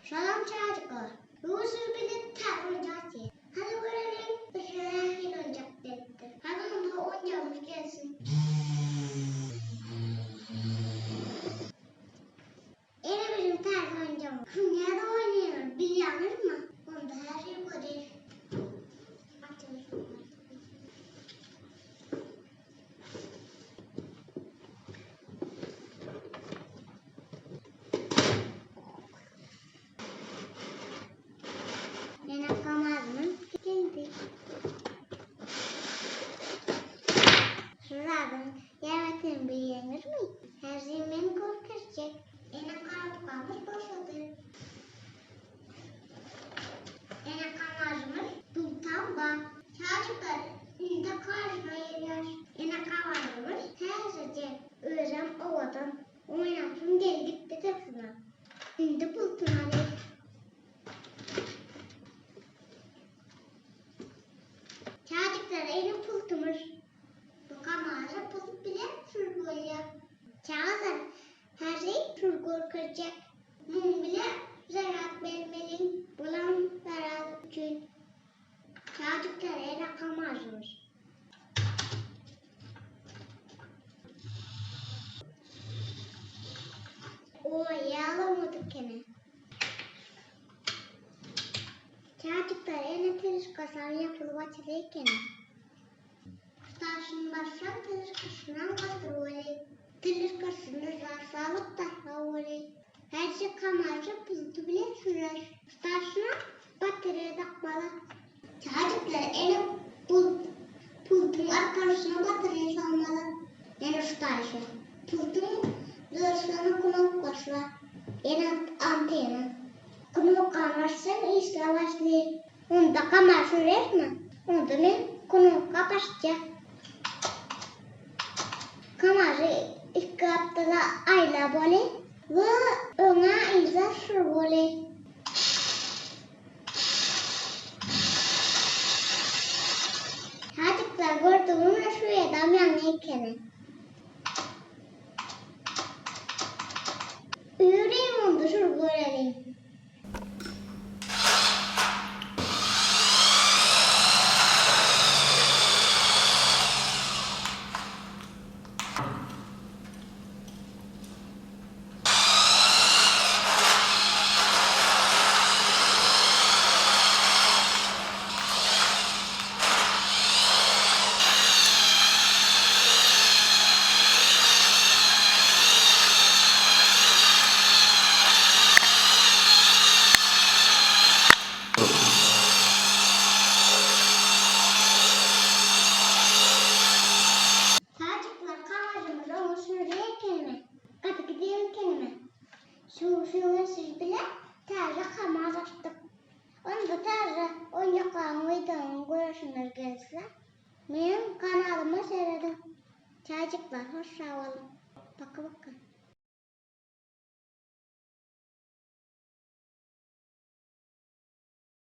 Salam çagajyklar. Bu gün siz bilen täze oýunjak açýas. Hany göreliň, bize nähili oýunjak gelipdir. Hany onda oýunjagymyz gelsin. Ene biziň täze oýunjagymyz. Kim näde oýnaýar bilýäňizmi? Onda häzir göreris. Açylyşyny Ene kamazymyz geldi. Şuradyň ýaratyn bilýäňizmi? Häzir men görkezjek. Ene korobkamyz boşady. Ene kamazymyz dultam bar. Çajyklar indi karzyna gelýär. Ene kamazymyz täzeje, özem owadan. Oýnasym geldi gitdi syrtyna. Indi pultuny alyp. Çajyklar ene pultumyz. Bu kamaza pult bilen sür bolýar. Çagalar häzir sür görkezjek. Muň bilen zarat bermeliň. Bulam zarat üçin. Çagajyklar ene kamazymyz. Oý, ýalamadyk kene. Çagajyklar ene teleskosam ýapylyp açyly ekeni. Daşyny bassaň teleskosynam gatyr weli. Teleskosyny salyp tasla weli. Hersi kamaja pulty bilen sürer. Daşyna batareýa dakmaly. Çagajyklar ene pult pultuň arkasyna batareýa salmaly. Ene şu daşy. Pultuň dörşüne knopkasy bar. Ene antena. Knopkany bassaň işläp başlaýar. Onda kamar sürermi? Onda men knopka basjak. Kamary iki gapdala aýla boly we öňe yza sür boly. Çajyklar gördüňizmi şu ýerdem ýaňy ekeni. Ýörüň onda şur göreliň. Çagajyklar kagyzymyzy oňa sürdi ekenimi? Gaty giden ekenimi? Şu şu siz bile täze kamaz açdyk. Onda täze oýunjaklaryň wideony göresiňiz gelse meniň kanalyma serediň. Çagajyklar hoş sag boluň. Paka paka.